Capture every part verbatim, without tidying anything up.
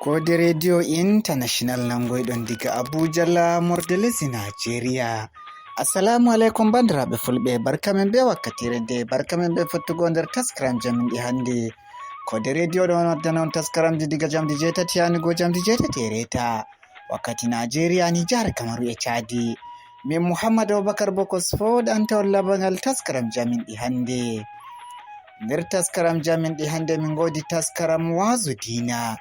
Koode Radio International nangoyɗon diga Abuja, laamorde lesdi Najeriya. Assalamu alaikum, bandiraɓe fulɓe, barka men be wakkatire nde, barka men be fottugo nder taskaram jamin ɗi hannde. Koode Radio ɗon waddana on taskaramji diga jamdi jeetati yanugo jamdi jeetati e reeta, wakkati Najeriya, Nijar, Kamaru e Chadi. Min Muhammad Abubakar Bokos foɗanta on labangal taskaram jamin ɗi hannde. Nder taskaram jamin ɗi hannde, min ngoodi taskaram waazu diina.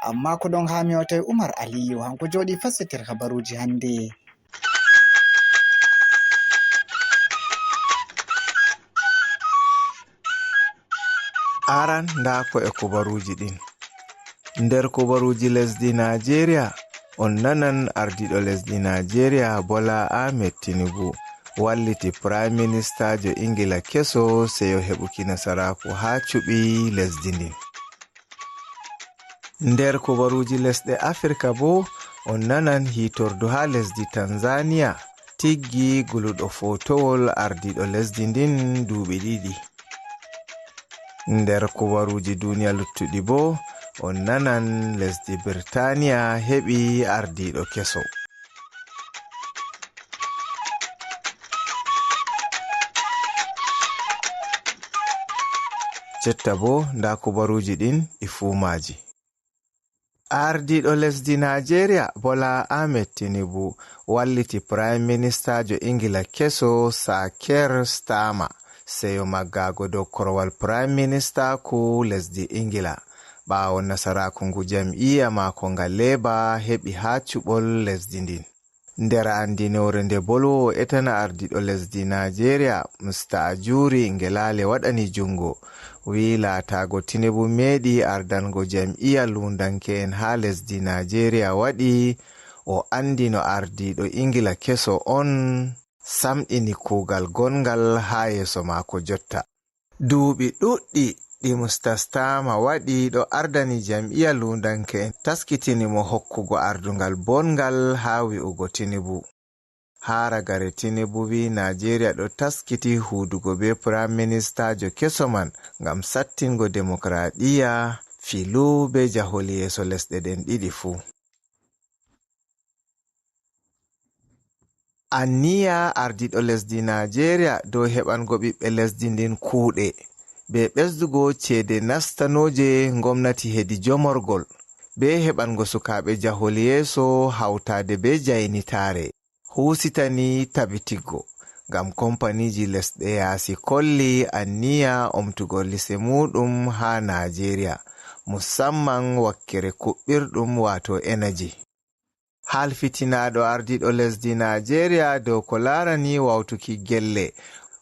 Amma ko ɗon haa mi hawtay Umar Aliyu, hanko jooɗi fassitir habaruuji hannde. Aran, ndaa ko e kubaruuji ɗin. Nder kubaruuji lesdi Najeriya, on nanan ardiiɗo lesdi Najeriya Bola Ahmed Tinubu walliti Prime Ministaajo Ingila keso seyo heɓuki nasaraaku haa cuɓi lesdi ndin. Nder kubaruuji lesɗe Afirka boo, on nanan hiitordu haa lesdi Tanzania tiggi guluɗo fotowol ardiiɗo lesdi ndin duuɓi ɗiɗi. Nder kubaruuji duniya luttuɗi boo, on nanan lesdi Birtaniya heɓi ardiiɗo keso. Jotta boo, ndaa kubaruuji ɗin e fuu maaji. Ardiiɗo lesdi Najeriya, Bola Ahmed Tinubu, walliti Prime Ministaajo Ingila keso, Sir Keir Starmer, seyo maggaago dow korowal Prime Ministaaku lesdi Ingila, ɓaawo nasaraaku ngu jam'iya maako nga Labour heɓi haa cuɓol lesdi ndin. Nder anndinoore nde bolwoowo etana ardiiɗo lesdi Najeriya, Mister Ajuri Ngelale waɗani junngo, wi'i laataago Tinubu meeɗi ardango jam'iya luundanke'en haa lesdi Najeriya waɗi o anndino ardiiɗo Ingila keso on samɗini kuugal gonngal haa yeeso maako jotta. Duuɓi ɗuɗɗi ɗi Mister Starmer waɗi ɗo ardani jam'iya luundanke'en taskitini mo hokkugo ardungal bonngal haa wi'ugo Tinubu. Haa ragare Tinubu wi'i Najeriya ɗo taskiti huudugo bee Prime Ministaajo keso man ngam sattingo demokraɗiya, filu bee jahol yeeso lesɗe ɗen ɗiɗi fuu. Anniya ardiiɗo lesdi Najeriya dow heɓango ɓiɓɓe lesdi ndin kuuɗe, bee ɓesdugo ceede nastanooje ngomnati hedi jomorgol, bee heɓango sukaaɓe jahol yeeso hawtaade bee jaynitaare, huusitani tabitiggo, ngam kompaniiji lesɗe yaasi kolli anniya omtugo lise muuɗum haa Najeriya, musamman wakkere kuɓɓirɗum, waato energy. Halfitinaaɗo ardiiɗo lesdi Najeriya dow ko laarani wawtuki gelle,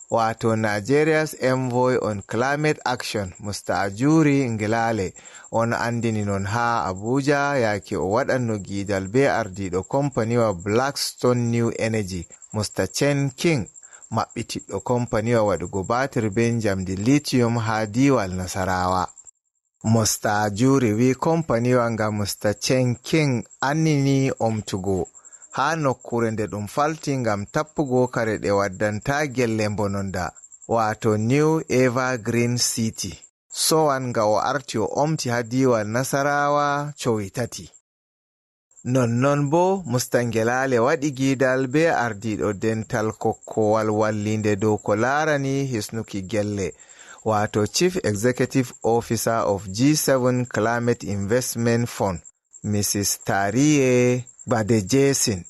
waato Nigeria's Envoy on Climate Action, Mister Ajuri Ngelale, on anndini non haa Abuja yaake o waɗanno giidal bee ardiiɗo kompaniwa Blackstone New Energy, Mister Chen King, maɓɓitiɗɗo kompaniwa waɗugo baatir bee njamdi lithium haa diiwal Nasarawa. Mister Ajuri wi'i kompaniwa nga Mister Chen King annini omtugo haa nokkuure nde ɗum falti ngam tappugo kare ɗe waddanta gelle mbononda, waato New Evergreen City. Sowan nga o arti o omti haa diiwal Nasarawa cowi tati. Nonnon boo, Mister Ngelale waɗi giidal bee ardiiɗo dental kokkowal walliinde dow ko laarani hisnuki gelle, waato Chief Executive Officer of G seven Climate Investment Fund, Missus Tarie Gbadejesin.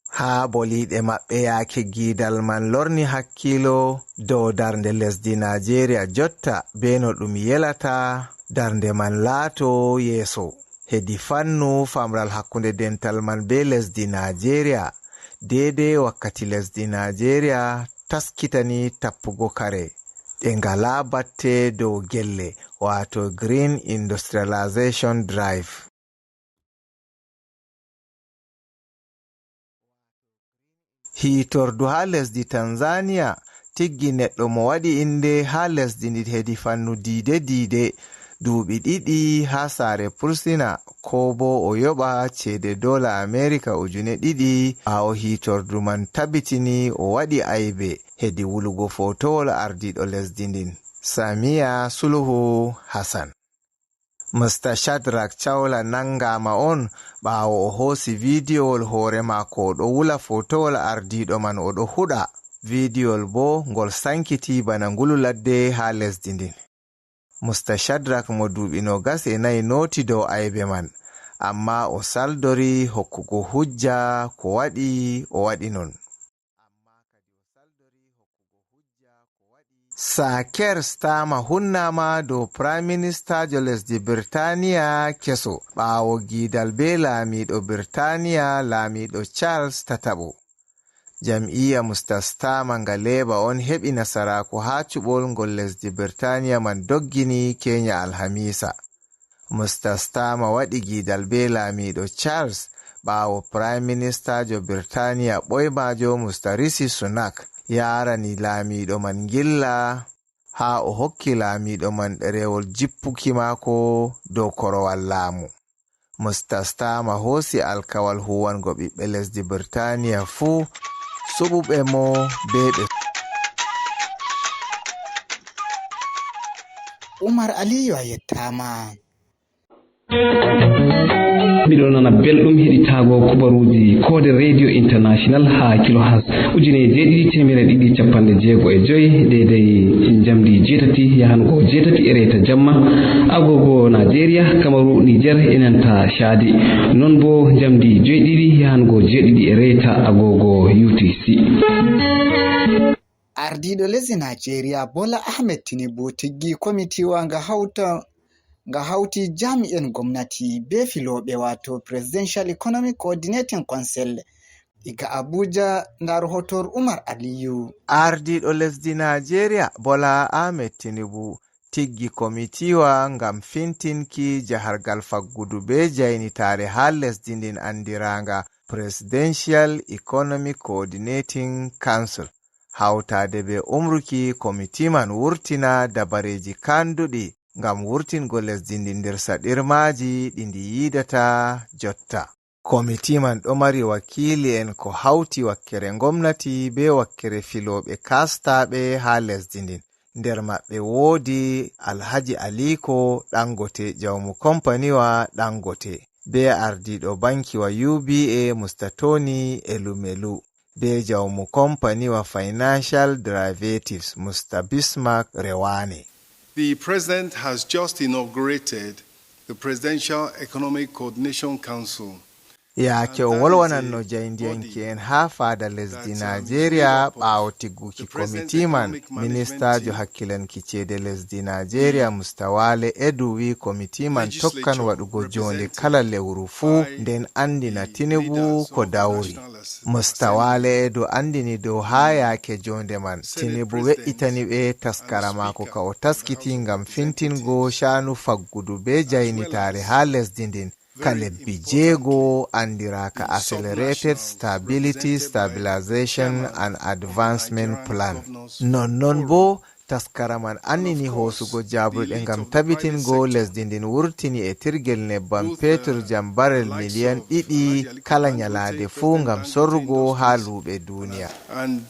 Haa boliiɗe maɓɓe yaake giidal man lorni hakkiilo dow darnde lesdi Najeriya jotta bee no ɗum yelata darnde man laato yeeso. Hedi fannu famral hakkunde dental man bee lesdi Najeriya, deydey wakkati lesdi Najeriya taskitani tappugo kare ɗe ngalaa batte dow gelle, waato Green Industrialization Drive. Hiitordu haa lesdi Tanzania tiggi neɗɗo mo waɗi innde haa lesdi ndin hedi fannu diide diide, duuɓi ɗiɗi haa saare pursina, koo boo o yoɓa ceede doola Amerika ujune ɗiɗi, ɓaawo hiitordu man tabitini o waɗi aybe hedi wulugo fotowol ardiiɗo lesdi ndin, Samiya Suluhu Hassan. Mr Shadrack Chawla nanngaama on ɓaawo o hoosi vidiyowol hoore maako o ɗo wula fotowol ardiiɗo man o ɗo huɗa. Vidiyowol boo ngol sankiti bana ngulu ladde haa lesdi ndin. Mr Shadrack mo duuɓi noogas e nayi nooti dow aybe man, ammaa o saldori hokkugo hujja ko waɗi o waɗi non. Sir Keir Starmer hunnaama dow Prime Ministaajo lesdi Birtaniya keso ɓaawo giidal bee laamiiɗo Birtaniya, laamiiɗo Charles tataɓo. Jam'iya Mr Starmer nga Labour on heɓi nasaraaku haa cuɓol ngol lesdi Birtaniya man doggini keenya alhamiisa. Mr Starmer waɗi giidal bee laamiiɗo Charles ɓaawo Prime Ministaajo Birtaniya ɓoymaajo Mr Rishi Sunak yaarani laamiiɗo man ngilla haa o hokki laamiiɗo man ɗereewol jippuki maako dow korowal laamu. Mr Starmer hoosi alkawal huuwango ɓiɓɓe lesdi Birtaniya fuu, suɓuɓe mo bee ɓe. Umar Aliyu a yettaama. Miɗo nana belɗum heɗitaago kubaruuji koode Radio International haa kilohas ujine jeeɗiɗi teemere ɗiɗi cappanɗe jeego e joy, deydey njamdi jeetati yahango jeetati e reeta jamma, agogo Najeriya, Kamaru, Niger e nanta Chadi. Non bo njamdi joyɗiɗi yahango jeeɗiɗi e reeta agogo U T C. Ardiiɗo lesdi Najeriya Bola Ahmed Tinubu tiggi komitiwa nga hawta nga hawti jami'en gomnati be filooɓe wato Presidential Economic Coordinating Council. Iga Abuja, ndar hotor Umar Aliyu. Ardiiɗo lesdi Najeriya Bola Ahmed Tinubu tiggi komitiwa ngam fintinki jahargal faggudu be jaynitaare haa lesdi ndin andiranga Presidential Economic Coordinating Council, hawtaade be umruki komiti man wurtina dabareeji kanduɗi ngam wurtingo lesdi ndi nder saɗirmaaji ɗi ndi yiidata jotta. Komiti man ɗo mari wakiili'en ko hawti wakkere ngomnati be wakkere filooɓe kastaaɓe haa lesdi ndin. Nder maɓɓe woodi Alhaji Aliko Dangote, jawmu kompaniwa Dangote, be ardiiɗo bankiwa U B A Mr Tony Elumelu, be jawmu kompaniwa Financial Derivatives Mr Bismarck Rewane. The President has just inaugurated the Presidential Economic Coordination Council. Yaake o wolwananno jaayndiyanke'en haa faada lesdi Naajeeriya ɓaawo tigguki komiti man, ministaajo hakkilanki ceede lesdi Naajeeriya Mustawale Edu wi'i komiti man tokkan waɗugo joonde kala lewru fuu, nden anndina Tinubu ko dawri. Mustawale Edu anndini dow haa yaake joonde man, Tinubu we'itani ɓe taskara maako ka o taskiti ngam fintingo caanu faggudu bee jaynitaare haa lesdi ndin, ka lebbi jeego, anndiraaka Accelerated Stability, Stabilization and Advancement Plan. Nonnon boo, taskara man annini hoosugo jaabuɗe ngam tabitingo lesdi ndin wurtini e tirgel nebbam petur jam barel miliyan ɗiɗi kala nyalaade fuu ngam sorrugo haa luuɓe duniya. And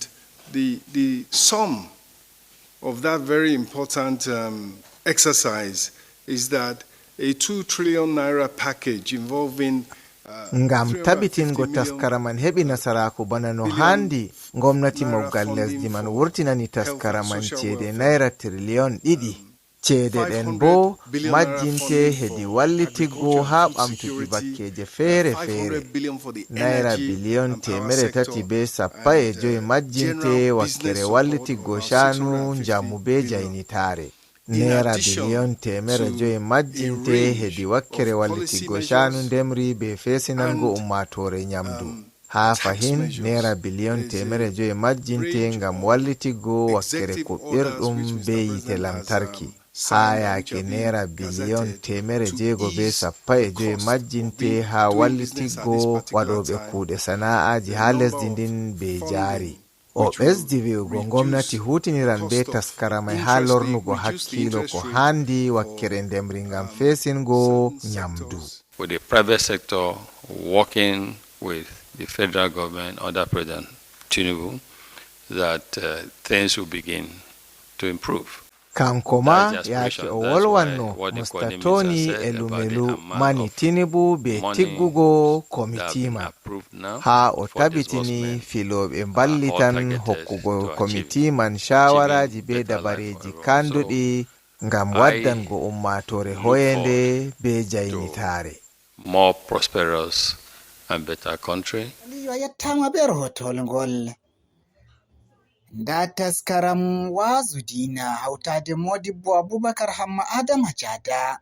the, the sum of that very important um, exercise is that a two trillion naira package involving Ngam tabitingo taskara man heɓi nasaraaku bana no haandi, ngomnati mobgal lesdi man wurtinani taskara man ceede naira tiriliyon ɗiɗi. Ceede ɗen boo majjinte hedi wallitiggo haa ɓamtuki bakkeeje feere-feere. Naira biliyon teemere tati bee sappa e joy majjinte wakkere wallitiggo caanu, njamu bee jaynitaare. Neera biliyon teemere joy majjinte hedi wakkere wallitiggo caanu ndemri be feesinango ummaatoore nyamdu. Haa fahin, neera biliyon teemere joy majjinte ngam wallitiggo wakkere kuɓɓirɗum be yiite lantarki. Haa yaake neera biliyon teemere jeego be sappa e joy majjinte haa wallitiggo waɗooɓe kuuɗe sana'aaji haa lesdi ndin be jaari. O ɓesdi wi'ugo ngomnati huutiniran bee taskara may haa lornugo hakkiilo ko haandi wakkere ndemri ngam feesingo nyamdu. With the private sector working with the federal government under President Tinubu, that uh, things will begin to improve. Kanko maa yaake o wolwanno Musta Toni e Lumelu mani Tinibu be tiggugo komitii man, haa o tabitini filooɓe mballitan hokkugo komitii man caawaraaji be dabareeji kaanduɗi ngam waddango ummaatoore hoyeende be jaynitaare. More prosperous and better country. Aliyu a yettaama bee rahootowol ngol. Ndaa taskaram waazu diina hawtaade Moodibbo Abubakar Hamma Adama Jaada.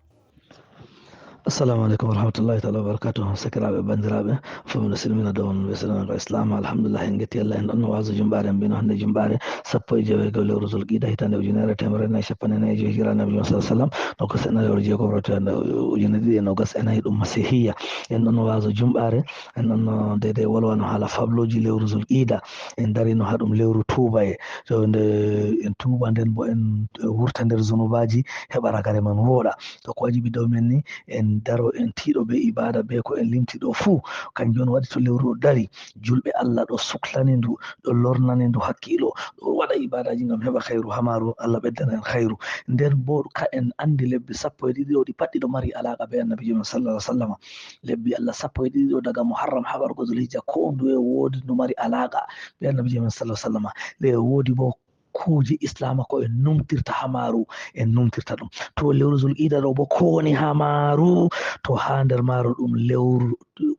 Assalamu aleykum warahmatullahi taala wabarakatuh. Sakiraaɓe, banndiraaɓe, fof miɗo silmina dow on be silmina islam. Alhamdulillah, en ngetti Allah. En ɗonno waazu jumɓaare, en mbino hannde jumɓaare sappo e jeegoy lewru zulqida, hitaande ujunere e teemedere nayi e cappanɗe nayi e joy hijira, annabi jum sallallahu alaihi wasallam. Donc, sen alewru jeego roto ujunere ɗiɗi e nogas e nayi ɗum masihiya. En ɗonno waazu jumɓaare, en ɗonno deydey wolwano haala fabluuji lewru zulqida. En darino haa ɗum lewru tuubaye. To nde en tuuba, nden bo en wurta nder zunubaaji, heɓa ragare man wooɗa. To ko wajibi dow men ni, en daro, en tiiɗo be ibaada be ko en limti ɗo fuu. Kanjum on waɗi to lewru ɗo dari, julɓe Allah ɗo suklani ndu, ɗo lornani ndu hakkiilo, ɗo waɗa ibaadaaji ngam heɓa khayru haa maaru, Allah ɓeddana en khayru. Nden bo ka en anndi lebbi sappo e ɗiɗi ɗo ɗi pat ɗi ɗo mari alaaqa be annabiijo men sallallahu alaihi wasallam. Lebbi Allah sappo e ɗiɗi ɗo daga Muharram haa wargo Zulhijja, ko nduye woodi no mari alaaqa be annabiijo men sallallahu alaihi wasallam. Ɗe woodi bo kuuje islaama ko en numtirta haa maaru, en numtirta ɗum. To lewru Zulqida ɗo bo ko woni haa maaru? To haa nder maaru ɗum lewru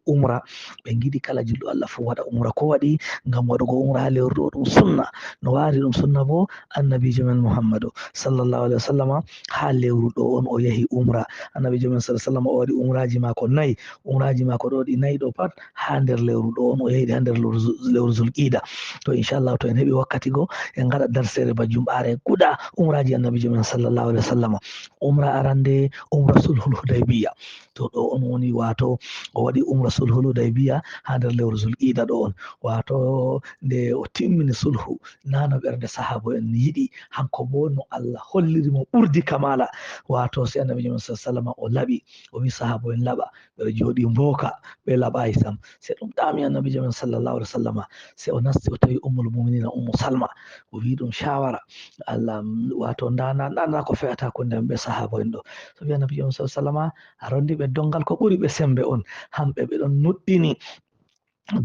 umra. Ɓe ngiɗi kala julɗo Allah fuu waɗa umra. Ko waɗi? Ngam waɗugo umra haa lewru ɗo ɗum sunna. No waɗi ɗum sunna bo? Annabiijo men Muhammadu sallallahu alaihi wasallama haa lewru ɗo on o yahi umra. Annabiijo men sallallahu alaihi wasallama o waɗi umraaji maako nayi. Umraaji maako ɗo ɗi nayi ɗo pat haa nder lewru ɗo on o yahi ɗi haa nder lewru Zu-, lewru Zulqida. To inchallahu to en heɓi wakkati go en ngaɗa darseere ba jumɓaare guda umraaji annabiijo men sallallahu alaihi wasallama. Umra arande, umra sulhul Hudaybiya. To ɗo on woni, waato o waɗi umra sulhul Hudaybiya haa nder lewru Zulqida ɗo on. Waato nde o timmini sulhu, nano ɓernde sahaabo en yiɗi, hanko bo no Allah holliri mo ɓurdi kamala. Waato si annabiijo men sallallahu alaihi wasallama o laɓi, o wi sahaabo en laɓa, ɓe jooɗi mbooka, ɓe laɓaay sam. Se ɗum ɗaami annabiijo men sallallahu alaihi wasallama, se o nasti o tawi Ummul Muminina Ummu Salma, o wi ɗum shawara. Allah, waato nda, nda, nda ko fe'ata hakkunde am be sahaabo en ɗo. Sabi annabiijo men sallallahu alaihi wasallama a rondi ɓe dongal ko ɓuri ɓe sembe on. Hamɓe ɓe ɗon nuɗɗini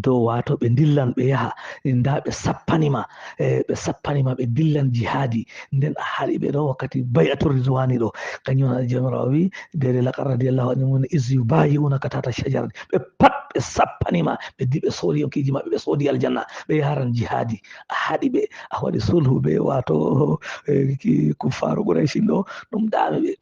dow waato ɓe ndillan ɓe yaha, nda ɓe sappani ma, e, ɓe sappani ma ɓe ndillan jihaadi. Nden a haɗi ɓe ɗo wakkati bay'atur ridwani ɗo. Kanjum woni Jawmiraawo wi, deede laqad radiyallahu anil mu'minina iz yubayi'unaka tahta shajarati. Ɓe pat ɓe sappani ma, ɓe di ɓe soodi yonkiiji maɓɓe, ɓe soodi aljanna, ɓe yaharan jihaadi. A haɗi ɓe, a waɗi sulhu be waato, e, ki-, kuffaaru Qurayshin ɗo, ɗum ɗaami ɓe.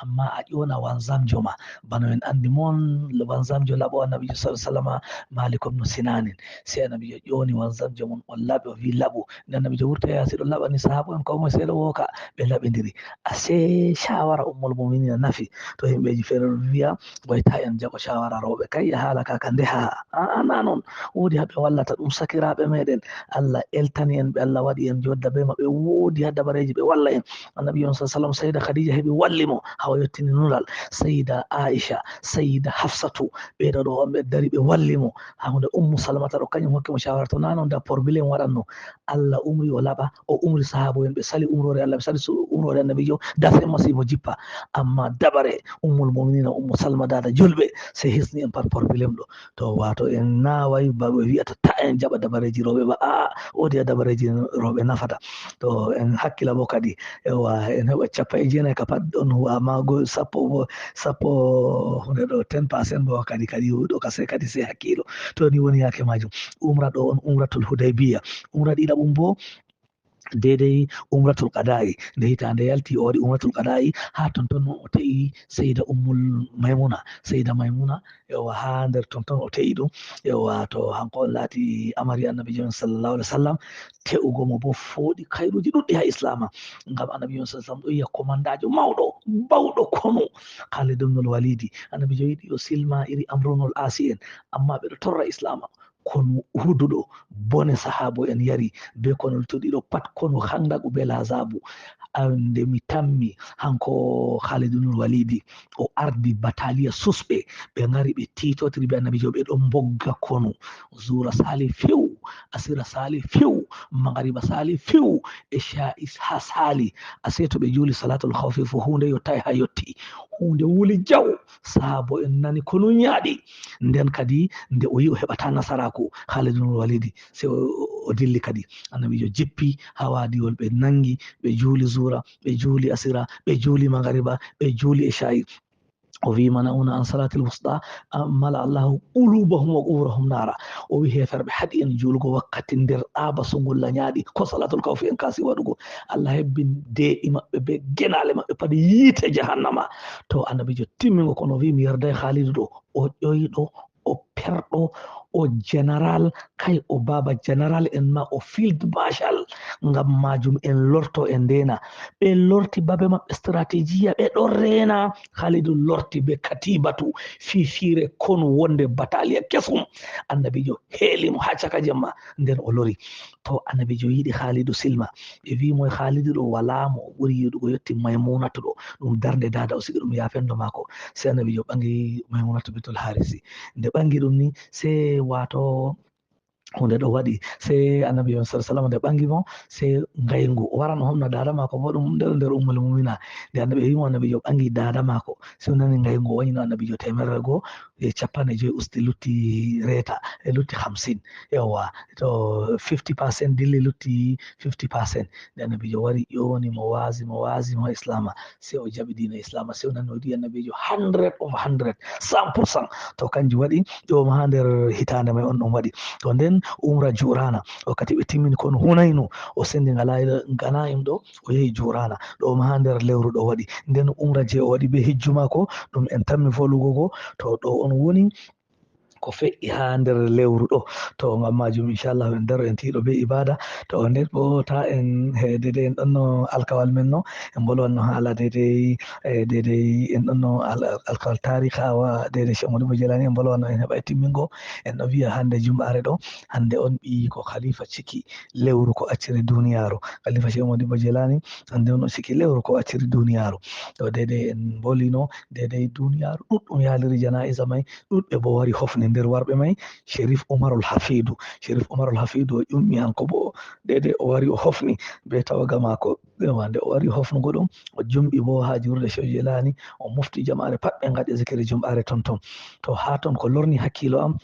Amma a ƴoona wanzamjo ma, bano en anndi mon, wanzamjo laɓo annabiijo sallallahu alaihi wasallama, Malik ibn Sinanin. Sey annabiijo ƴooni wanzamjo mum, o laɓi, o wi laɓu. Nde annabiijo wurta yaasi ɗo laɓani sahaaba en, ko moy sey ɗo wooka, ɓe laɓindiri. Asee shawara Ummul Muminina nafi. To himɓeeji feere ɗon vi'a, way ta en jaɓo shawara rewɓe, kay haala ka ka ndeha. A'a, na non. Woodi haa ɓe wallata ɗum sakiraaɓe meɗen. Allah eltani en ɓe, Allah waɗi en jodda be maɓɓe. Woodi haa dabareeji ɓe walla en. Annabi on sallallahu alaihi wasallam, Sayyida Khadija heɓi walli mo haa o yottini nulal. Sayyida Aisha, Sayyida Hafsatu, ɓe ɗo ɗo on ɓe dari ɓe walli mo. Haa hunde Ummu Salmata ɗo, kañum hokki mo shawara, to na non da problème waɗanno. Allah umri o laɓa, o umri sahaabo en ɓe sali umroore Allah, ɓe sali su-, umroore Annabiijo, dafe masiibo jippa. Amma dabare Ummul Muminina, Ummu Salma, daada julɓe, sey hisni en par problème ɗo. To waato en naaway ba ɓe wi'ata ta en jaɓa dabareeji rewɓe ba, aa, woodi dabareeji rewɓe nafata. To en hakkila bo kadi, ewa, en heɓa cappa e jeenayi ka pat ɗon huwa, amma go sappo bo, sappo hunde ɗo, ten percent bo kadi, kadi ɗo ka sey kadi sey hakkilo. To ni woni yaake majum. Umra ɗo on Umratul Hudaybiya. Umra ɗiɗaɓum bo, deydey Umratul Qada'i. Nde hitaande yalti, o waɗi Umratul Qada'i, haa ton ton o te'i Seyda Ummul Maymuna. Seyda Maymuna, ewa, haa nder ton ton o te'i ɗum. Ewa, to hanko on laati amari Annabiijo men sallallahu alaihi wasallam, te'ugo mo bo fooɗi kayruuji ɗuɗɗi haa Islaama. Ngam Annabiijo men sallallahu alaihi wasallam ɗo yi'a komandaajo mawɗo, bawɗo konu, Khalid ibnul Walidi. Annabiijo yiɗi o silma iri Amru ibnul Asi en, amma ɓe ɗo torra Islaama. Konu huduɗo, bone sahaabo en yari, be konu luttuɗi ɗo pat, konu Khandaqu be Lahazabu. Nde mi tammi, hanko Khalid ibnul Walidi, o ardi bataliya susɓe, ɓe ngari ɓe tiitotiri be Annabiijo, ɓe ɗon mbogga konu. Zuura sali few, Asira saali few, magariba saali few, e sha'i ha saali. Asee to ɓe juuli salatul khawfi fo, huunde yottaay ha yotti. Huunde wuli jaw, sahaabo en nani konu ñaaɗi. Nden kadi nde o yi o heɓata nasaraaku, Khalid ibn Walidi, se o, o dilli kadi. Annabiijo jippi ha waadiwol, ɓe nangi, ɓe juuli zuura, ɓe juuli asira, ɓe juuli magariba, ɓe juuli isha'i. O wi, "Mana'una an salatil wusta, a-, mala Allahu qulubahum wa quburahum nara." O wi, "Heeferɓe haɗi en juulgo wakkati nder ɗaaba sungulla ñaaɗi, ko salatul kawfi en kasi waɗugo. Allah hebbin deeɗi maɓɓe be genaale maɓɓe pat yiite jahannama." To annabiijo timmingo kono o wi, "Mi yarday Khalidu ɗo, o ƴoyɗo, o perɗo, o general, kay o baaba general en ma, o field marshal. Ngam majum en lorto en ndena." Ɓe lorti babe maɓɓe strategiya, ɓe ɗon reena. Khalidu lorti be katibatu, fifire konu wonde bataliya kesum. Annabiijo heeli mo ha caka jemma, nden o lori. To annabiijo yiɗi Khalidu silma. Ɓe wi mo, "Khalidu ɗo wala mo o ɓuri yiɗugo yotti Maimunatu ɗo. Ɗum darnde dada o sigi ɗum yafendo mako." Se annabiijo ɓangi Maimunatu bintul Harisi. Nde ɓangi ɗum ni, se wato hunde ɗo waɗi. Se annabiijo sallallahu alaihi wasallam nde ɓangi mo, se ngayngu o waran o homna dada mako bo ɗum nder, nder ummul mumina. Nde annabi wi mo annabiijo ɓangi dada mako, se o nani ngayngu o wanyino annabiijo temerre go e capanɗe joyi usti lutti reta, e lutti hamsin. Yawwa, to fifty percent dilli lutti fifty percent. Nde annabiijo wari ƴoni mo wazi mo, wazi mo islama. Se o jaɓi diina islama, se o nani o yiɗi annabiijo hundred over hundred, cent pour cent. To kanjum waɗi ɗo ma ha nder hitaande mai on ɗum waɗi. To nden umra Ju'rana, wakkati ɓe timmini kon Hunaynu, o sendi ngala-, Ganaim ɗo, o yehi Ju'rana. Ɗo ma ha nder lewru ɗo waɗi. Nden umra je o waɗi be hijju mako, ɗum en tammi volugo go, to ɗo on woni ko fe'i ha nder lewru ɗo. To ngam majum, inchallah, en daro en tiiɗo be ibada. To nden bo ta en, he, dede en ɗonno alkawal men no, en bolwanno haala dede, e, dede en ɗonno al-, al-, alkawal tarika wa dede Cheikh Modibo Jelani, en bolwanno en heɓa e timmingo. En ɗo wiya hande jumɓare ɗo, hande on ɓiyi ko khalifa ciki lewru ko acciri duniyaaru. Khalifa Cheikh Modibo Jelani, hande on o ciki lewru ko acciri duniyaaru. To dede en bolino, dede duniyaaru ɗuɗɗum yaaliri jana'iza mai, ɗuɗɓe bo wari hofni. Nder warɓe mai, Sherif Umarul Hafidu. Sherif Umarul Hafidu o ƴummi hanko bo, dede o wari o hofni be tawaga mako. Ewa, nde o wari hofnugo ɗum, o jumɓi bo ha julurde Shehu Jelani, o mofti jama'are pat ɓe ngaɗi zikiri jumɓare ton ton. To ha ton ko lorni hakkilo am,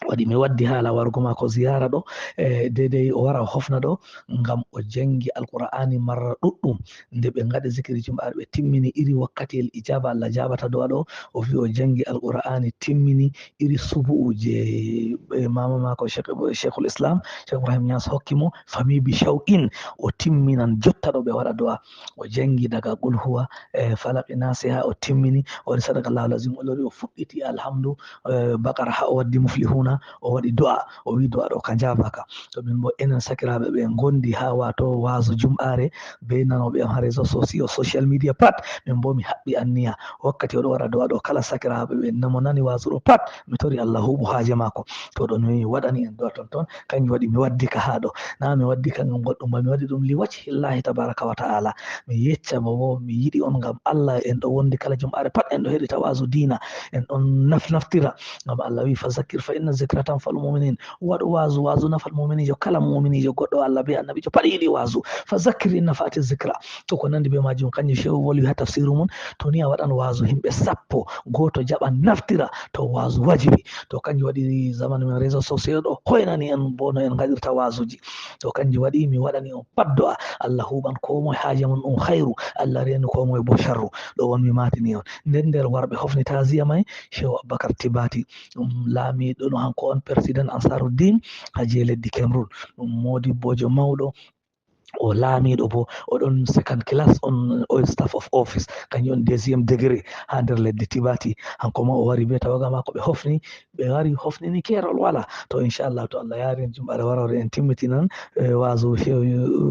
waɗi mi waddi hala warugo mako ziyara ɗo, e, dedei o wara o hofna ɗo, ngam o jangi Alqur'ani marra ɗuɗɗum. Nde ɓe ngaɗi zikiri jumɓare ɓe timmini iri wakkati el ijaba Allah jabata du'a ɗo, o vi o jangi Alqur'ani timmini iri subu'u je, e, mama mako Sheikh, Sheikhul Islam, Sheikh Ibrahim Niass hokki mo, fami bi shauqin, o timminan jotta ɗo ɓe waɗa du'a. O jangi daga Qul Huwa, e, Falaqi Nasi ha o timmini, o waɗi Sadaqallahu Lazim, o lori o fuɗɗiti Alhamdu, e, Baqara ha o waddi Muflihuna, o waɗi du'a, o wi du'a ɗo ka jabaka. To min bo enen sakiraɓe ɓe gondi ha wato wazu jum'are be nanoɓe am ha réseaux sociaux, social media pat, min bo mi haɓɓi anniya. Wakkati oɗo waɗa du'a ɗo, kala sakiraɓe ɓe namo nani wazu ɗo pat, mi tori Allah huɓu haje mako. To ɗon mi waɗani en du'a ton ton, kanjum waɗi mi waddi ka ha ɗo. Na mi waddi ka ngam goɗɗum ba, mi waɗi ɗum li wajhillahi tabaraka wa ta'ala. Mi yecca mo bo, mi yiɗi on ngam Allah, en ɗo wondi kala jum'are pat, en ɗo heɗita wazu diina, en ɗon naf-, naftira. Ngam Allah wi, "Fa zakkir fa inna zikra tanfa'ul mu'minin." Waɗu wazu, wazu nafat muminijo, kala muminijo, goɗɗo Allah be annabijo pat yiɗi wazu. "Fa zakkir in nafa'ati zikra." To ko nandi be majum, kanjum Shehu woli ha tafsiru mum, to ni a waɗan wazu himɓe sappo, goto jaɓan naftira, to wazu wajibi. To kanjum waɗi zamanu men réseaux sociaux ɗo, hoynani en bo no en ngaɗirta wazuji. To kanjum waɗi mi waɗani on pat du'a, Allah huɓan ko moye haje mum ɗum khairu, Allah renu ko moye bo sharru. Ɗo won mi matini on. Nden nder warɓe hofni taziya mai, Shehu Abubakar Tibati, ɗum laamiɗo no hanko on President Ansaruddin ha je leddi Cameroon. Ɗum modibbojo mawɗo, o laamiɗo bo, o ɗon second class on, o staff of office, kanjum on deuxième degré ha nder leddi Tibati. Hanko ma o wari be tawaga mako, ɓe hofni, ɓe wari hofnini kerol wala. To inchallah, to Allah yari en jumɓare warore en timmitinan, e, wazu, e,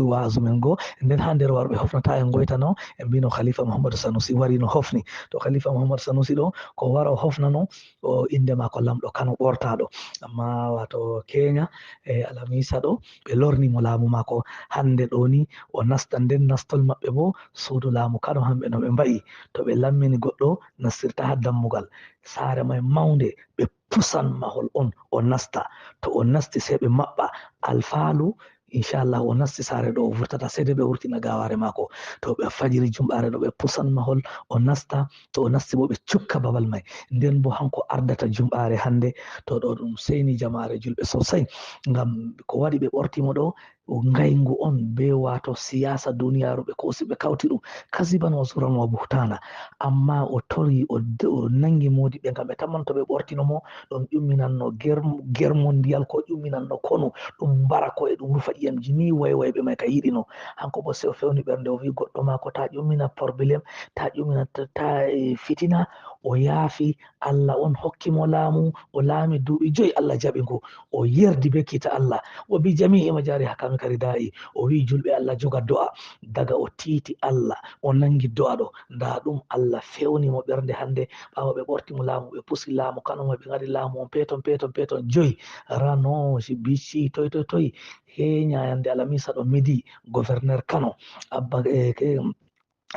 wazu men go. Nden ha nder warɓe hofnata en goytano, en mbino Khalifa Muhammadu Sanusi wari no hofni. To Khalifa Muhammadu Sanusi ɗo, ko wara o hofnano, o inde mako lamɗo Kano ɓortaɗo. Amma wato Kenya, e, Alamisa ɗo, ɓe lorni mo laamu mako. Hande ɗo ni, o nasta nden nastol maɓɓe bo, suudu laamu Kano hamɓe no ɓe mba'i. To ɓe lammini goɗɗo, nastirta ha dammugal. Saare mai maunde, ɓe pusan mahol on, o nasta. To o nasti, sey ɓe maɓɓa. Alfaalu, inchallah, o nasti saare ɗo o vurtata, sey de ɓe wurtina gawaare maako. To ɓe fajiri jumɓaare ɗo, ɓe pusan mahol, o nasta. To o nasti bo, ɓe cukka babal may. Nden bo hanko ardata jumɓaare hande. To ɗo ɗum seyni jamaare julɓe sosai. Ngam ko waɗi ɓe ɓorti mo ɗo, o ngayngu on be, wato, siyaasa duniyaaru ɓe koosi, ɓe kawti ɗum. Kaziban wa zuran wa buhtana. Amma o tori, o de-, o nangi moodiɓɓe ngam ɓe tamman to ɓe ɓortino mo, ɗum ƴumminanno ger-, germondiyal, ko ƴumminanno konu, ɗum mbara ko'e, ɗum rufa ƴiyamji ni waywayɓe may ka yiɗino. Hanko bo sey o fewni ɓernde, o wi'i goɗɗo maako, "Ta ƴummina problème, ta ƴummina, ta, ta, eh, fitina." O yaafi, Allah on hokki mo laamu, o laami duuɓi joyi, Allah jaɓi ngu. O yerdi be kiita Allah. Wa bi jami'i majari hakami karida'i. O wi'i julɓe Allah joga do'a. Daga o tiiti Allah, o nangi do'a ɗo. Nda ɗum Allah fewni mo ɓernde hande. Ɓaawo ɓe ɓorti mo laamu, ɓe pusi laamu Kano mo, ɓe ngaɗi laamu on peton, peton, peton joyi. Rano, si Bichi, toy, toy, toy. He nyande Alamisa ɗo midi, gouverneur Kano, Abba, eh, ke-,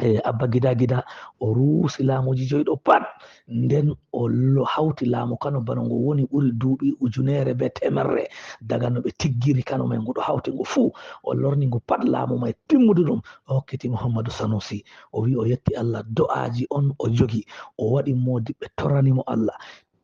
eh, Abba Gida Gida, o ruusi laamuji joyi ɗo pat. Nden o lo-, hawti laamu Kano bana ngo woni ɓuri duuɓi ujunere be temerre. Daga no ɓe tiggiri Kano may, ngu ɗo hawti ngu fuu. O lorni ngu pat laamu may timmudu ɗum. O hokkiti Muhammadu Sanusi. O wi'i o yetti Allah, do'aaji on o jogi. O waɗi moodiɓɓe torani mo Allah.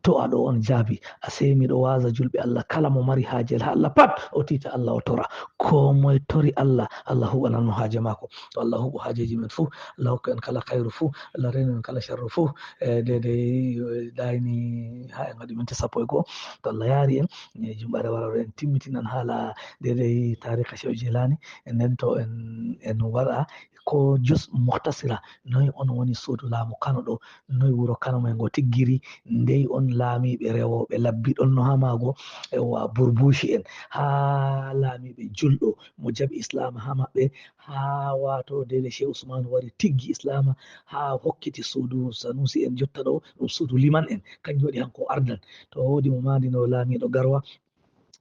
To a ɗo on jaabi, a sey miɗo waaza julɓe Allah kala mo mari haaje ha Allah pat, o tiita Allah o tora. Ko moy tori Allah, Allah huɓanan mo haaje maako. To Allah huɓo haajeji men fuu, Allah hokku en kala kayru fuu, Allah renu en kala sharru fuu. E, deydey, e, dayni ha en waɗi minti sappo e go'o. To Allah yaari en, e, jumɓare wara en timmitinan haala deydey taarika Shehu Jelani. E nden to en, en waɗa ko jus muhtasira, noy on woni suudu laamu Kano ɗo, noy wuro Kano may ngo tiggiri, ndey on laamiiɓe rewooɓe labbi ɗon no ha maago, e wa burbushi en, ha laamiiɓe julɗo mo jaɓi Islaama ha maɓɓe, ha wato deydey Shehu Usmanu wari tiggi Islaama, ha hokkiti suudu Sanusi en jotta ɗo, ɗum suudu liman en, kanjum waɗi hanko o ardan. To woodi mo maandino laamiiɗo Garwa,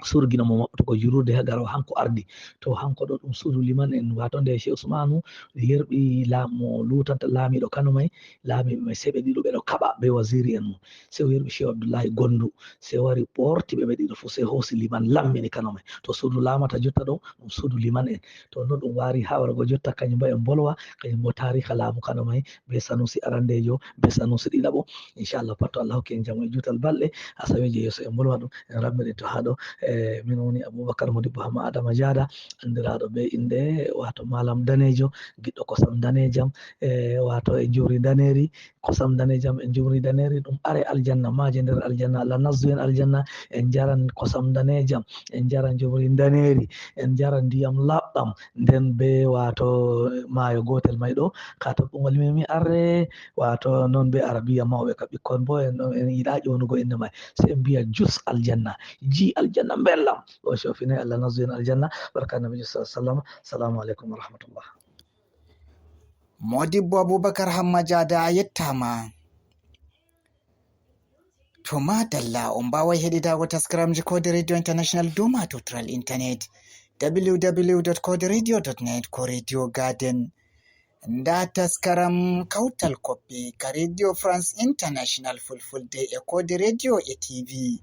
surgino mo maɓɓutugo julurde ha Garwa, hanko ardi. To hanko ɗo ɗum suudu liman en, wato nde Shehu Usmanu yerɓi laamu, mo luutanta laamiiɗo Kano may, laamiiɓe may sey ɓe ɗiɗo ɓe ɗo kaɓa be waziri en mum. Sey o yerɓi Shehu Abdullahi Gondu, sey wari ɓorti ɓe ɓe ɗiɗo fuu, sey hoosi liman lammini Kano may. To suudu laamata jotta ɗo, ɗum suudu liman en. To non ɗum waari ha wargo jotta, kanyum bo en bolwa, kanyum bo taariha laamu Kano may, be Sanusi arandeejo, be Sanusi ɗiɗaɓo. Inchallah, pat to Allah hokki en jamu e juutal balɗe, asaweeje yeeso en bolwa ɗum, en rammiɗinto haa ɗo. E, min woni Abubakar Modibbo Hamma Adama Jaada, anndiraaɗo be innde, waato Malam Daneejo, giɗɗo kosam daneejam, e, waato e njuri daneeri, kosam daneejam e njuri daneeri, ɗum are aljanna, maaje nder aljanna, Allah nastu en aljanna, en njaran kosam daneejam, en njaran njuri daneeri, en njaran ndiyam laaɓɗam, nden be waato maayo gootel may ɗo, ka toɓɓungol mi, mi arre, waato non be arabiya mawɓe ka ɓikkon bo en, en yiɗa ƴoonugo innde may. Sey en mbiya jus aljanna, ji aljanna mbellam. O shofinay Allah nazu en aljanna, barka Nabi sallallahu alaihi wasallam. Salamu alaikum wa rahmatullah. Modibbo Abubakar Hamma Jaada, a yettaama. To madalla, on mbaaway heɗitaago taskaramji Kode Radio International dow maatotiral intanet, w w w dot kode radio dot net ko Radio Garden. Ndaa taskaram Kawtal Koppe ka Radio France International Fulfulde e Kode Radio e T V.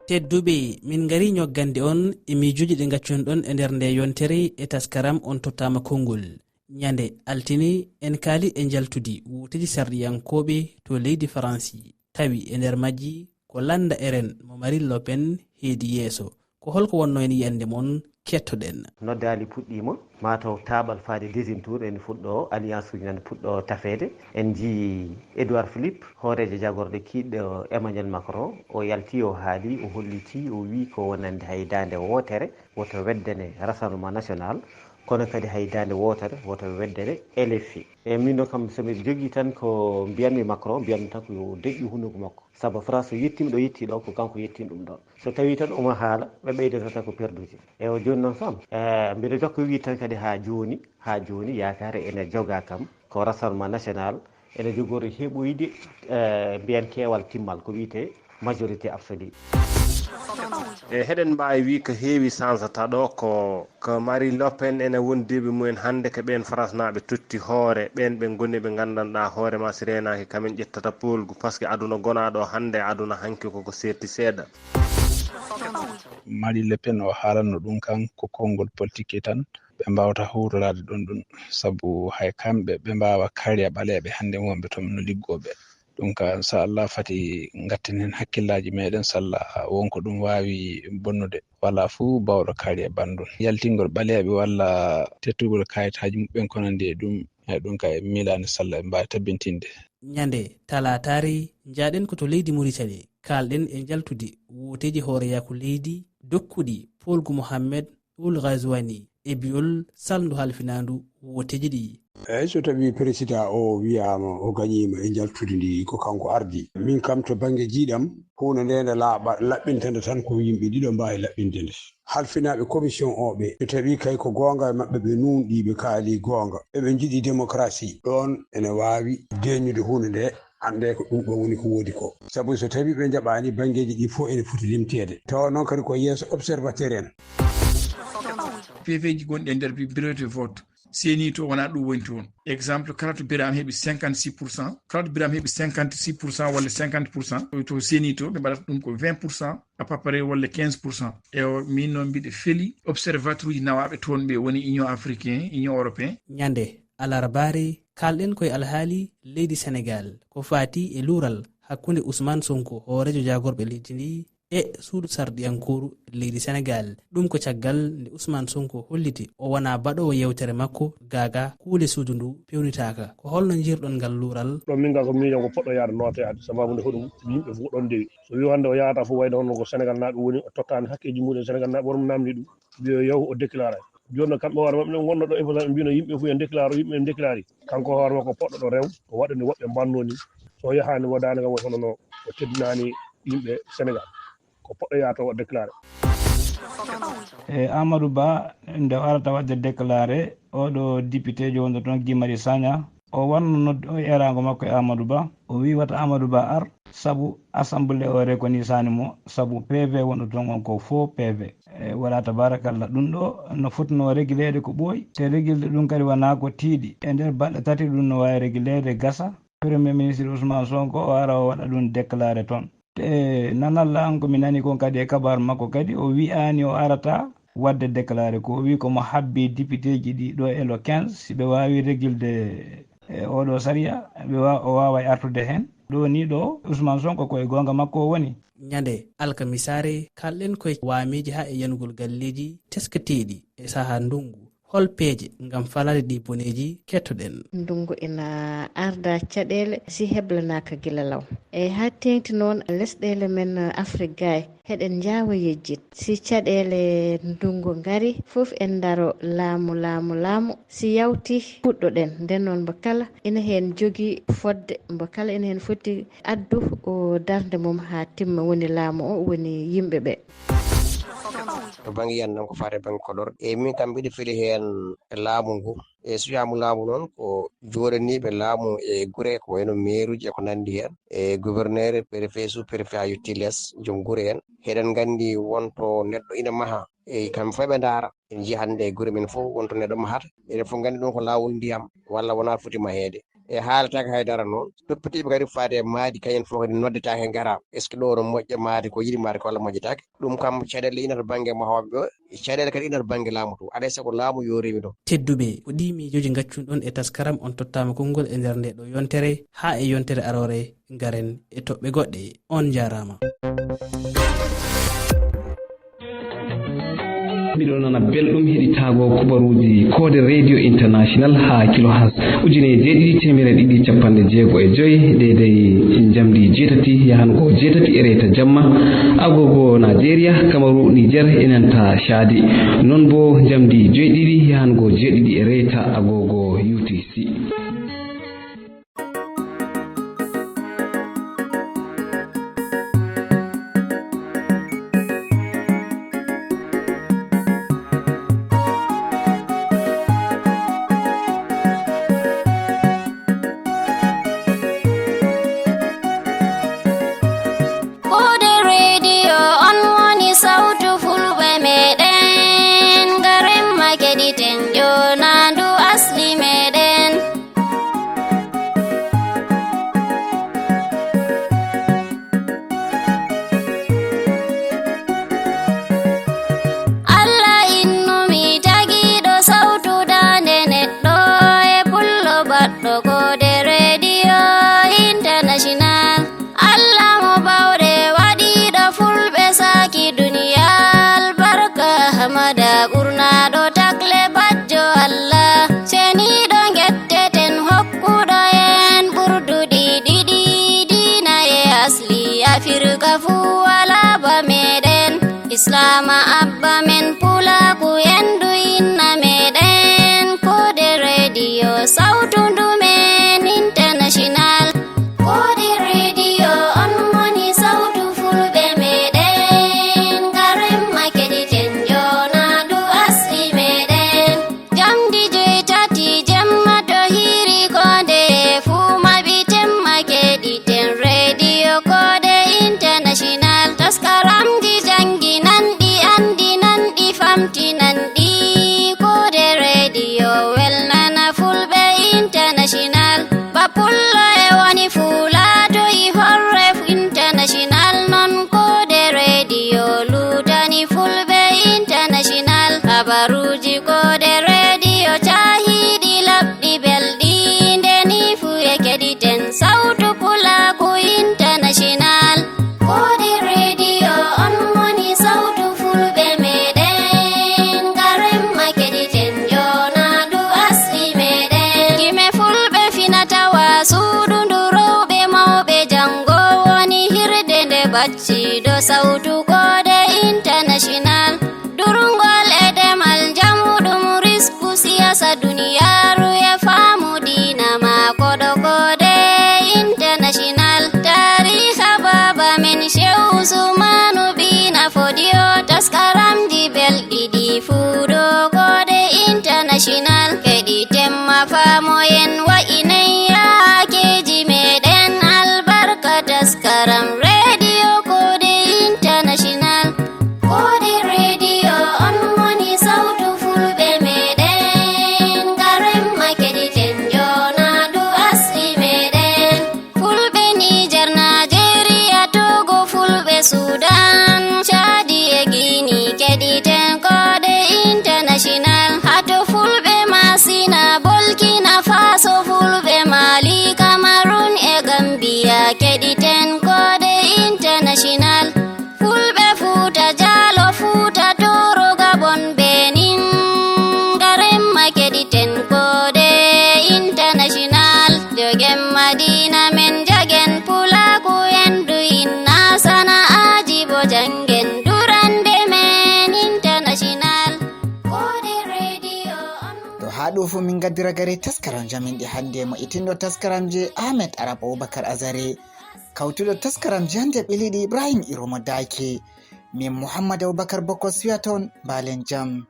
Tedduɓe, min ngari ñoggande on e miijooji ɗi ngaccun ɗon e nder nde yontere e taskaram On Tottaama Konngol. Ñande altine, en kaali e njaltudi wooteeji sarɗiyankooɓe to leydi Faransi. Tawi e nder majji ko lannda R N mo Marine Le Pen heedi yeeso. Ko holko wonno en yiyannde mon? Kettoɗen. Noddaali puɗɗiima, mataw taaɓal faade deuxième tour ene fuɗɗoo, alliance uji nana puɗɗoo tafeede. En njii Edouard Philippe, hooreejo jagorɗe kiiɗɗo Emmanuel Macron, o yalti, o haali, o holliti, o wii ko wonande hay daande wootere woto weddane Rassemblement National, kono kadi hay daande wootere woto weddane L F I. E miin noon kam, so miɗo jogii tan ko mbiyanmi Macron, mbiyanmi tan ko yo o deƴƴu hunuko makko. Sabu France so yettiima ɗo yettii ɗo, ko kanko yettiima ɗum ɗo. So tawii tan omo haala, ɓe ɓeydata tan ko perdude. E o jooni noon sam, e, mbiɗo jokka wiide tan kadi haa jooni, haa jooni yaakaare ene jogaa kam. Ko Rassemblement National ene jogori heɓoyde, e, mbiyen keewal timmal, ko wiyetee majorité absolue. E heɗen mbaawi wii ko heewi sansata ɗo ko, ko Marie Le Pen ene wondiiɓe mumen hannde ko ɓeen Farasnaaɓe totti hoore, ɓeen ɓe ngoni ɓe nganndanɗaa hoore ma si reenaaki kamen ƴettata poolgu, parce que aduna gonaaɗo hannde, aduna hanki koko seerti seeɗa. Marie Le Pen o haalanno ɗum kan ko konngol politique tan, ɓe mbaawata huutoraade ɗum ɗum, sabu hay kamɓe ɓe mbaawa kariya ɓaleeɓe hannde wonɓe toon no liggooɓe. Ɗum ka, inchallah, fati ngatten heen hakkillaaji meɗen, salla wonko ɗum waawi bonnude. Wala fuu baawɗo kaari e banndum. Yaltingol ɓaleeɓe walla tettugol kayitaaji muɓɓen ko nandi e ɗum, e ɗum ka e miilaande, salla en mbaawi tabbintinde. Ñande talaataare, njaaɗen ko to leydi Muritani, kaalɗen e njaltudi wooteeji hooreyaaku leydi dokkuɗi Poolgu Mohammed Ould Ghazouani e biol salndu halfinaandu wooteeji ɗi. Eeyi, so tawii peresidaa o wiyaama o gañiima e njaltudi ndi, ko kanko ardi. Min kam, to bannge jiiɗam, huunde nde nde laaɓa, laɓɓintande tan ko yimɓe ɗiɗo mbaawi laɓɓinde nde. Halfinaaɓe commission o ɓe, so tawii kay ko goonga e maɓɓe, ɓe nuunɗii, ɓe kaalii goonga, eɓe njiɗi démocratie, ɗoon ene waawi deeñude huunde nde. Annde ko ɗum ɗo woni ko woodi ko. Sabu so tawii ɓe njaɓaani, banngeeji ɗi fof ene foti limteede. Tawa noon kadi ko yeeso observateur en. P V ji gonɗi e nder bi-, bureau de vote, C E N I to wonaa ɗum woni toon. Exemple, kala to Birame heɓi cinquante-six pour cent, kala to Birame heɓi cinquante-six pour cent walla cinquante pour cent, to C E N I to, ɓe mbaɗata ɗum ko vingt pour cent à peu près walla quinze pour cent. E o, min noon mbiɗa feli observateur uji nawaaɓe toon ɓe woni Union africain, Union européen. Ñande alarbaare, kaalɗen koye alhaali leydi Senegaal, ko faati e luural hakkunde Ousmane Sonko, hooreejo jaagorɓe leydi ndi, e suudu sarɗiyankooru leydi Senegaal. Ɗum ko caggal nde Ousmane Sonko holliti o wonaa baɗoowo yeewtere makko, gaagaa kuule suudu ndu peewnitaaka. Ko holno njiirɗon ngal luural? Ɗo min ngal ko miijo ngo poɗɗo yaade nootoyaade, sababu nde hoɗum yimɓe fof ɗon ndewi. So wi hannde o yahata fof wayde hono ko Senegaal naaɓe woni, o tottaani hakkeeji mumen Senegaal naaɓe, wonmo naamni ɗum. Mbiyo yahu o déclara. Jooni noon kamɓe hoore maɓɓe ne ngonno ɗo e fof, ɓe mbino yimɓe fof en déclare, yimɓe en déclare. Kanko hoore makko poɗɗo ɗo rew, ko waɗani woɓɓe mbanno ni. So yahaani wo daanaka woni hono no o teddinaani yimɓe Senegaal. Ko poɗɗo yaha to o déclare. E Amadou Ba, nde o arata waɗde déclaré, oɗo député jo wonɗo toon, Guy Marius Sagna, o wanno noddu o e eraango makko e Amadou Ba. O wii wata Amadou Ba ar, sabu assemblée o rekonii saani mo, sabu P V wonɗo toon on ko faux P V. E, wala tabarakallah, ɗum ɗo no fotnoo regileede ko ɓooyi. Te regilde ɗum kadi wonaa ko tiiɗi. E nder balɗe tati ɗum no waawi regileede gasa. Premier ministre Ousmane Sonko o ara o waɗa ɗum déclaré toon. Te nanalla an ko mi nani kon kadi e kabaar makko kadi, o wi'aani o arata waɗde déclaré. Ko o wi ko mo habbi député ji ɗi ɗo e le quinze, si ɓe waawi regilde e oɗo sariya, ɓe wa-, o waaway artude heen. Ɗo ni ɗo Ousmane Sonko ko e goonga makko o woni. Ñande alkamisaare, kalɗen koye waameeji haa e yanugol galleeji tesketeeɗi e sahaa ndungu. Hol peeje ngam falaade ɗi boneeji? Kettoɗen. Ndungu ina arda caɗeele si heblanaaka gila law. E haa teeŋti noon lesɗeele men Afrik gaay, heɗen njaawa yejjit. Si caɗeele ndungu ngari, fof en ndaro laamu, laamu, laamu. Si yawti, puɗɗoɗen. Nden noon, mbo kala ina heen jogii fodde, mbo kala ina heen foti addu o darnde mum haa timma, woni laamu o, woni yimɓe ɓe. To bannge yiyannde am ko faati e bannge Podor, e min kam mbiɗo feli heen laamu ngu. E suyaamu laamu noon ko jooɗaniiɓe laamu e gure ko wayno meeruuji e ko nanndi heen, e gouverneur, préfet, sous-préfet haa yettii les, joom gure en. Heɗen nganndi wonto neɗɗo ina maha, e kamɓe fof ɓe ndaara. En njii hannde e gure men fof wonto neɗɗo mahata. Eɗen fof nganndi ɗum ko laawol ndiyam walla wonaa foti maheede. E haalataake hay dara noon. Toppitiiɓe kadi faade e maadi, kañum fof kadi noddetaake ngara. Est-ce que ɗo no moƴƴa maadi, ko yiɗi maadi ko walla moƴƴataake? Ɗum kam caɗeele inata bannge mahooɓe ɓe, caɗeele kadi inata bannge laamu to. Alaa e sago laamu yo rewi ɗo. Tedduɓe, ko ɗii miijooji ngaccunɗon e taskaram on tottaama konngol e nder nde ɗo yontere, haa e yontere aroore, ngaren e toɓɓe goɗɗe. On njaaraama. Miɗo nana belɗum heɗitaago kubaruuji Koode Radio International haa kilohertz ujine jeeɗiɗi teemedere ɗiɗi capanɗe jeego e joy, deydey njamdi jeetati yahango jeetati e reta jamma, agogo Nigeria, Kamaru, Niger e nanta Chadi. Non bo njamdi joyɗiɗi yahango jeeɗiɗi e reta agogo U T C. Islaama abba men pulaaku en du inna meɗen koode rediyo sawtu ndu men international. Koode rediyo on moni sawtu fulɓe meɗen, ngaremma keɗiten jona du asli meɗen. Jamdi joy tati jemma to hiiri koode fuu maɓi temma keɗiten rediyo koode international. Taskaramji janginanɗi anndinanɗi famtinanɗi koode rediyo welnana fulɓe international. Ba pullo e woni fuulaato i horre international non koode rediyo luutani fulɓe international. Habaruuji koode rediyo caahiiɗi laɓɗi belɗi ndeni fuu e keɗiten sawtu pulaaku international. Koode rediyo on moni sawtu fulɓe meɗen, ngaremma keɗiten jona du asli meɗen. Gime fulɓe finatawa suudu ndu rewɓe mawɓe jango woni hirde nde bacciɗo sawtu koode international. Durngol e demal njamuɗum risku siyasa duniyaaru e faamu diina maako ɗo koode international. Taariha baaba men Shehu Usmanu Bina Fodiyo taskaramji belɗi ɗi fuu ɗo koode international. Keɗiten ma faamoyen wa'inay yaakeeji meɗen albarka taskaram rediyo koode international. Koode rediyo on moni sawtu fulɓe meɗen, ngaremma keɗiten jona du asli meɗen. Fulɓe Niger, Najeriya, Togo, fulɓe Sudan, Chadi e Guinea keɗiten koode international. Hato fulɓe Masina, Burkina Faso, fulɓe Mali, Cameroon e Gambia keɗiten koode international. Fulɓe Fuuta Jaalo, Fuuta Tooro, Gabon, Benin, ngaremma keɗiten koode international. Jogen Madina men jagen pulaaku en du inna sana'aaji bo jangen durande men international. Koode rediyo on. To haa ɗo fuu min ngaddira gare taskaram jamin ɗi hannde mo itinɗo taskaram je Ahmed Arab Abubakar Azare. Kawtuɗo taskaram jande ɓiliɗi Ibrahim Iromo Dake. Min Muhammad Abubakar Bokos wiyaton mbalen jam.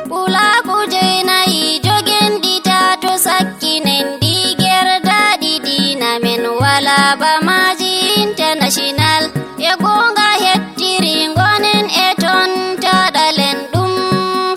Pulaaku jeynayi jogenɗi tato sakkinen ɗi gerdaaɗi diina men wala ba maaji international. E goonga hettiri ngonen e ton taɗalen ɗum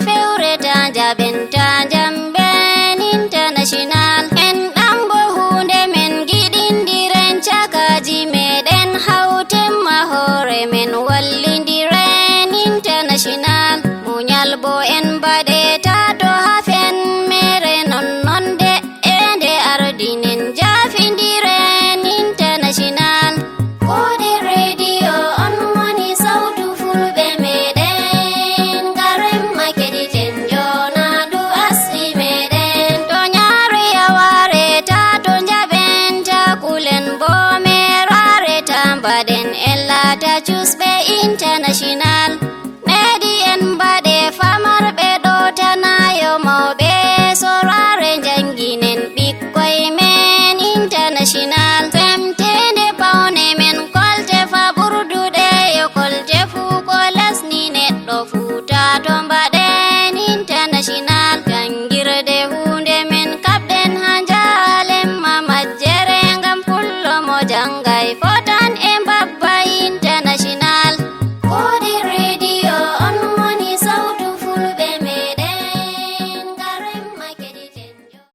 fewre ta jaɓen ta jamben international. En ɗambo huunde men giɗindiren cakaji meɗen hawten ma hoore men wallindiren international. Muñal bo en mbaɗe ta to hafen mere non non de e nde ardinen jafindiren international. Koode rediyo on moni sawtu fulɓe meɗen, ngaremma keɗiten jona du asli meɗen. To ñaare yaware ta to jaɓen ta kulen bo merare ta mbaɗen en laata cusɓe international.